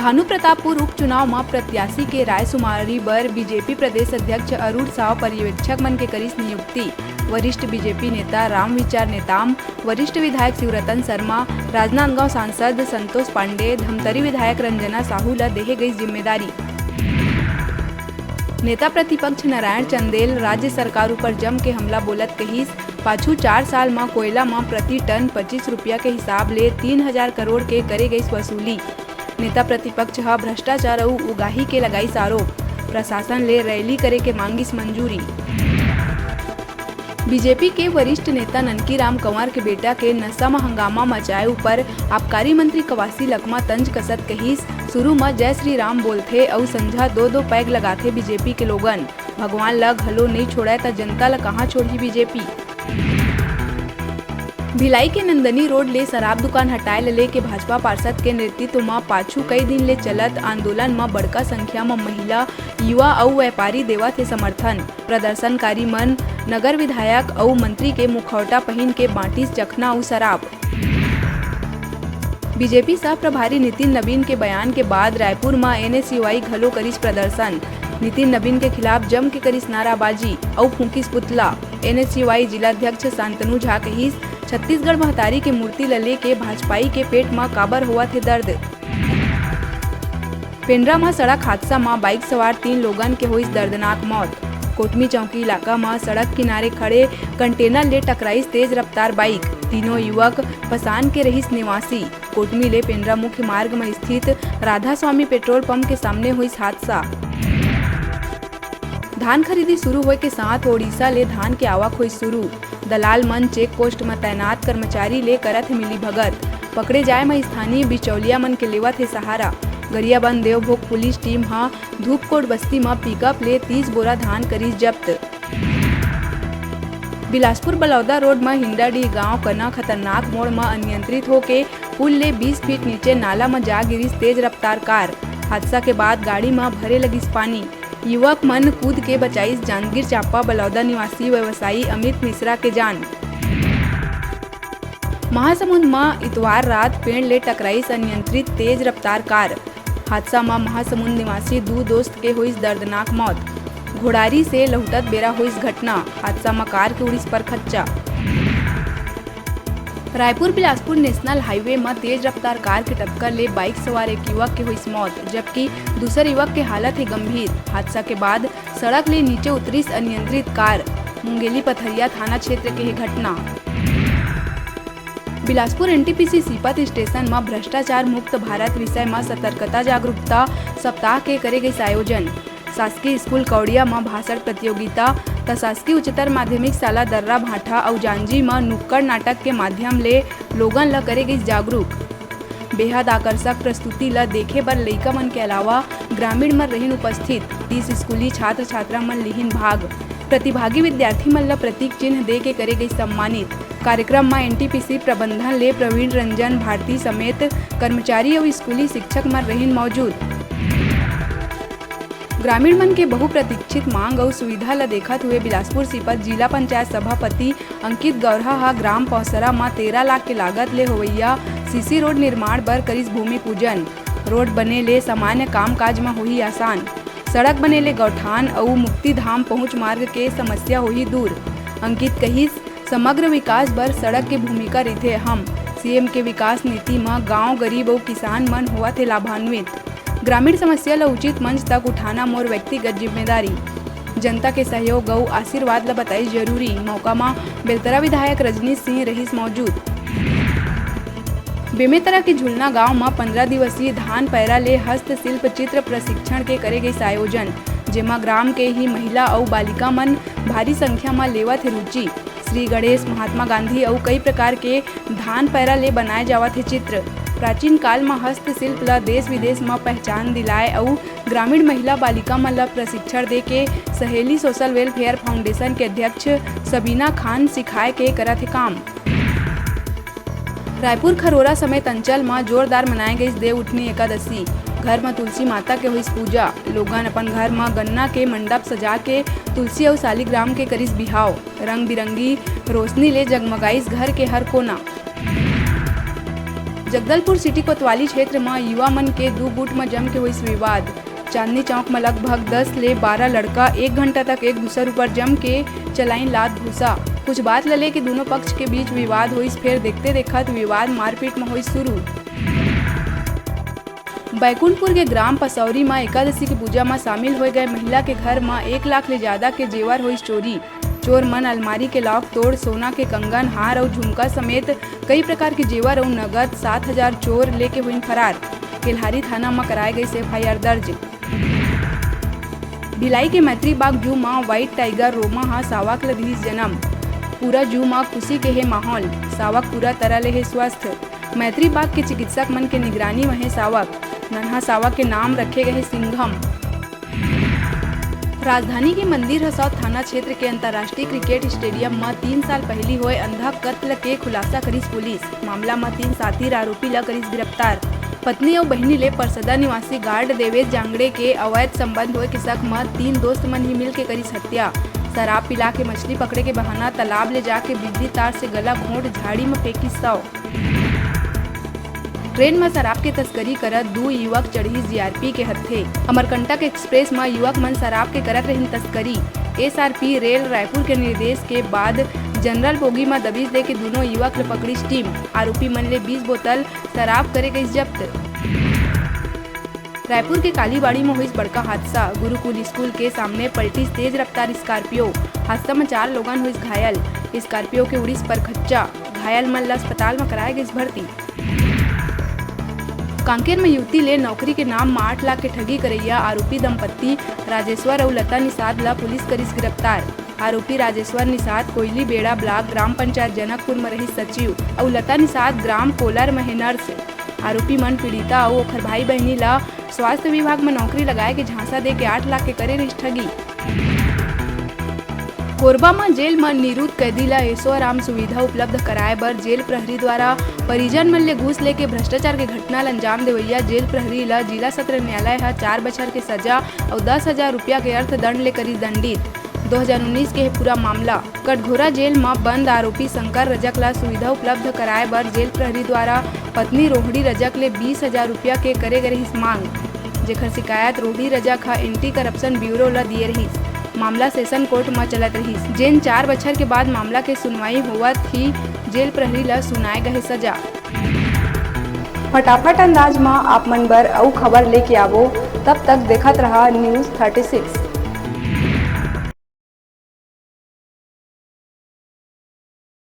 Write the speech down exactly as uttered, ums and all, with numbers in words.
भानुप्रतापपुर उपचुनाव म प्रत्याशी के रायशुमारी बर बीजेपी प्रदेश अध्यक्ष अरुण साव पर्यवेक्षक मन के करिस नियुक्ति। वरिष्ठ बीजेपी नेता रामविचार नेताम, वरिष्ठ विधायक शिवरतन शर्मा, राजनांदगांव सांसद संतोष पांडे, धमतरी विधायक रंजना साहू ल देहे गई जिम्मेदारी। नेता प्रतिपक्ष नारायण चंदेल राज्य सरकार ऊपर जम के हमला बोलत कहिस, पाछू चार साल म कोयला म प्रति टन पच्चीस रुपया के हिसाब ले तीन हजार करोड़ के करे गई वसूली। नेता प्रतिपक्ष ह भ्रष्टाचार अउ उगाही के लगाइस आरोप, प्रशासन ले रैली करे के मांगिस मंजूरी। बीजेपी के वरिष्ठ नेता ननकी राम कंवर के बेटा के नशा म हंगामा मचाए ऊपर आबकारी मंत्री कवासी लखमा तंज कसत कहिस, शुरू म जय श्री राम बोलथे अउ संझा दो दो पैग लगाथे बीजेपी के लोगन। भगवान ल घलो नइ छोड़य त जनता ल कहां छोड़ही बीजेपी। भिलाई के नंदनी रोड ले शराब दुकान हटाए ल लेके भाजपा पार्षद के नेतृत्व म पाछू कई दिन ले चलत आंदोलन म बड़का संख्या म महिला, युवा अउ व्यापारी देवत हे समर्थन। प्रदर्शनकारी मन नगर विधायक अउ मंत्री के मुखौटा पहिन के बांटिस चखना अउ शराब। बीजेपी सह प्रभारी नितिन नबीन के बयान के बाद रायपुर म एनएसयूआई घलो करिस प्रदर्शन। नितिन नबीन के खिलाफ जम के करिस नाराबाजी अउ फूंकिस पुतला। एनएसयूआई जिला अध्यक्ष शांतनु झा कहिस, छत्तीसगढ़ महतारी के मूर्ति ल लेके भाजपाई के पेट म काबर होवत हे दर्द। पेंड्रा म सड़क हादसा म बाइक सवार तीन लोगन के होइस दर्दनाक मौत। कोटमी चौकी इलाका म सड़क किनारे खड़े कंटेनर ले टकराइस तेज रफ्तार बाइक। तीनों युवक पसान के रहिस निवासी। कोटमी ले पेंड्रा मुख्य मार्ग म स्थित राधा स्वामी पेट्रोल पंप के सामने होइस हादसा। धान खरीदी शुरू होए के साथ ओडिशा ले धान के आवक होइस शुरू। दलाल मन चेक पोस्ट म तैनात कर्मचारी ले करत हे मिलीभगत। पकड़े जाए म स्थानीय बिचौलिया मन के लेवत हे सहारा। गरियाबंद देवभोग पुलिस टीम ह धूपकोट बस्ती म पिकअप ले तीस बोरा धान करिस जब्त। बिलासपुर बलौदा रोड म हिंडाडीह गांव कना खतरनाक मोड़ म अनियंत्रित होके पुल ले बीस फीट नीचे नाला म जा गिरिस तेज रफ्तार कार। हादसा के बाद गाड़ी म भरे लगिस पानी। युवक मन कूद के बचाइस जांजगीर चांपा बलौदा निवासी व्यवसायी अमित मिश्रा के जान। महासमुंद म इतवार रात पेड़ ले टकराइस अनियंत्रित तेज रफ्तार कार। हादसा म महासमुंद निवासी दू दोस्त के होइस दर्दनाक मौत। घोड़ारी से लहुटत बेरा होइस घटना। हादसा म कार के उड़िस परखच्चा। रायपुर बिलासपुर नेशनल हाईवे म तेज रफ्तार कार के टक्कर ले बाइक सवार एक युवक के होइस मौत, जबकि दूसर युवक के हालत हे गंभीर। हादसा के बाद सड़क ले नीचे उतरिस अनियंत्रित कार। मुंगेली पथरिया थाना क्षेत्र के हे घटना। बिलासपुर एनटीपीसी सीपत स्टेशन म भ्रष्टाचार मुक्त भारत विषय म सतर्कता जागरूकता सप्ताह के करे गइस आयोजन। शासकीय स्कूल कौड़िया म भाषण प्रतियोगिता, त शासकीय उच्चतर माध्यमिक शाला दर्रा भाठा अउ जांजी म नुक्कड़ नाटक के माध्यम ले लोगन ल करे गइस जागरूक। बेहद आकर्षक प्रस्तुति ल देखे बर लइका मन के अलावा ग्रामीण मन रहिन उपस्थित। तीस स्कूली छात्र छात्रा मन लिहिन भाग। प्रतिभागी विद्यार्थी मन ल प्रतीक चिन्ह दे के करे गइस सम्मानित। कार्यक्रम म एनटीपीसी प्रबंधन ले प्रवीण रंजन भारती समेत कर्मचारी अउ स्कूली शिक्षक मन रहिन मौजूद। ग्रामीण मन के बहुप्रतीक्षित मांग अउ सुविधा ल देखत हुए बिलासपुर सीपत जिला पंचायत सभापति अंकित गौरहा ह ग्राम पौसरा म तेरह लाख के लागत ले होवइया सीसी रोड निर्माण बर करिस भूमि पूजन। रोड बने ले सामान्य कामकाज म होही आसान। सड़क बने ले गौठान अउ मुक्तिधाम पहुंच मार्ग के समस्या होही दूर। अंकित कहिस, समग्र विकास बर सड़क के भूमिका रहिथे अहम। सीएम के विकास नीति म गांव, गरीब अउ किसान मन होवत हे लाभान्वित। ग्रामीण समस्या ल उचित मंच तक उठाना मोर व्यक्तिगत जिम्मेदारी। जनता के सहयोग अउ आशीर्वाद ल बताइस जरूरी। मौका म बेलतरा विधायक रजनीश सिंह रहिस मौजूद। बेमेतरा के झुलना गांव म पंद्रह दिवसीय धान पैरा ले हस्तशिल्प चित्र प्रशिक्षण के करे गइस आयोजन, जेमा ग्राम के ही महिला अउ बालिका मन भारी संख्या म लेवत हे रुचि। श्री गणेश, महात्मा गांधी अउ कई प्रकार के धान पैरा ले बनाए जावत हे चित्र। प्राचीन काल म हस्तशिल्प ल देश विदेश म पहचान दिलाए अउ ग्रामीण महिला बालिका मन ल प्रशिक्षण दे के सहेली सोशल वेलफेयर फाउंडेशन के अध्यक्ष सबीना खान सिखाए के करत हे काम। रायपुर खरोरा समेत अंचल म जोरदार मनाए गइस देवउठनी एकादशी। घर म तुलसी माता के होइस पूजा। लोगन अपन घर म गन्ना के मंडप सजा के तुलसी अउ शालिग्राम के करिस बिहाव। रंग बिरंगी रोशनी ले जगमगाइस घर के हर कोना। जगदलपुर सिटी कोतवाली क्षेत्र म युवा मन के दू गुट म जम के होइस विवाद। चांदनी चौक म लगभग दस ले बारह लड़का एक घंटा तक एक दूसर ऊपर जम के चलाइन लात भूसा। कुछ बात ल लेके दूनों पक्ष के बीच विवाद होइस, फेर देखते देखत विवाद मारपीट म होइस शुरू। बैकुंठपुर के ग्राम पसौरी म एकादशी के पूजा म शामिल होए गए महिला के घर म एक लाख ले ज्यादा के जेवर होइस चोरी। चोर मन अलमारी के लॉक तोड़ सोना के कंगन, हार अउ झुमका समेत कई प्रकार के जेवर अउ नगद सात हजार चोर लेके होइन फरार। केल्हारी थाना म कराए गइस एफ आई आर दर्ज। भिलाई के मैत्री बाग जू म व्हाइट टाइगर रोमा ह सावक ल दिस जन्म। पूरा जू म खुशी के हे माहौल, सावक पूरा तरह ले हे स्वस्थ। मैत्री बाग के चिकित्सक मन के निगरानी म हे सावक। नन्हा सावक के नाम रखे गए हे सिंघम। राजधानी के मंदिर हसौद थाना क्षेत्र के अंतर्राष्ट्रीय क्रिकेट स्टेडियम म तीन साल पहिली होए अंधा कत्ल के खुलासा करिस पुलिस। मामला म तीन साथी आरोपी ल करिस गिरफ्तार। पत्नी अउ बहिनी ले परसदा निवासी गार्ड देवेश जांगड़े के अवैध संबंध होए के शक म तीन दोस्त मन ही मिलके करिस हत्या। शराब पिला के मछली पकड़े के बहाना तालाब ले जाके बिजली तार से गला घोंट झाड़ी म फेंकिस शव। ट्रेन म शराब के तस्करी करत दू युवक चढ़िस जीआरपी के हत्थे। अमरकंटक एक्सप्रेस म युवक मन शराब के करत रहिन तस्करी। एसआरपी रेल रायपुर के निर्देश के बाद जनरल बोगी म दबिश दे के दूनों युवक ल पकड़िस टीम। आरोपी मन ले बीस बोतल शराब करे गइस जब्त। रायपुर के कालीबाड़ी म होइस बड़का हादसा। गुरुकुल स्कूल के सामने पलटिस तेज रफ्तार स्कॉर्पियो। हादसा म चार लोगन होइस घायल। स्कॉर्पियो के उड़िस परखच्चा। घायल मन ल अस्पताल म कराए गइस भर्ती। कांकेर म युवती ले नौकरी के नाम म आठ लाख के ठगी करइया आरोपी दंपत्ति राजेश्वर अउ लता निषाद ल पुलिस करिस गिरफ्तार। आरोपी राजेश्वर निषाद कोयली बेड़ा ब्लॉक ग्राम पंचायत जनकपुर म रहिस सचिव अउ लता निषाद ग्राम कोलर म हे नर्स। आरोपी मन पीड़िता अउ ओखर भाई बहिनी ल स्वास्थ्य विभाग म नौकरी लगाए के झांसा दे के आठ लाख के करे रहिस ठगी। कोरबा म जेल म निरुद्ध कैदी ल ऐशो आराम सुविधा उपलब्ध कराए बर जेल प्रहरी द्वारा परिजन मन ले घूस लेके भ्रष्टाचार के घटना ल अंजाम देवइया जेल प्रहरी ल जिला सत्र न्यायालय ह चार बछर के सजा अउ दस हजार रुपया के अर्थदंड ले करिस दंडित। दो हजार उन्नीस के हे पूरा मामला। कटघोरा जेल म बंद आरोपी शंकर रजक ल सुविधा उपलब्ध कराए बर जेल प्रहरी द्वारा पत्नी रोहिणी रजक ले बीस हजार रुपया के करे गे रहिस मांग, जेखर शिकायत रोहिणी रजक ह एंटी करप्शन ब्यूरो ल दिए रहिस। मामला सेशन कोर्ट म चलत रहिस, जेन चार बछर के बाद मामला के सुनवाई होवत ही जेल प्रहरी ल सुनाए गए सजा। फटाफट अंदाज म आप मन बर अउ खबर लेके आवो, तब तक देखत रहा न्यूज़ थर्टी सिक्स।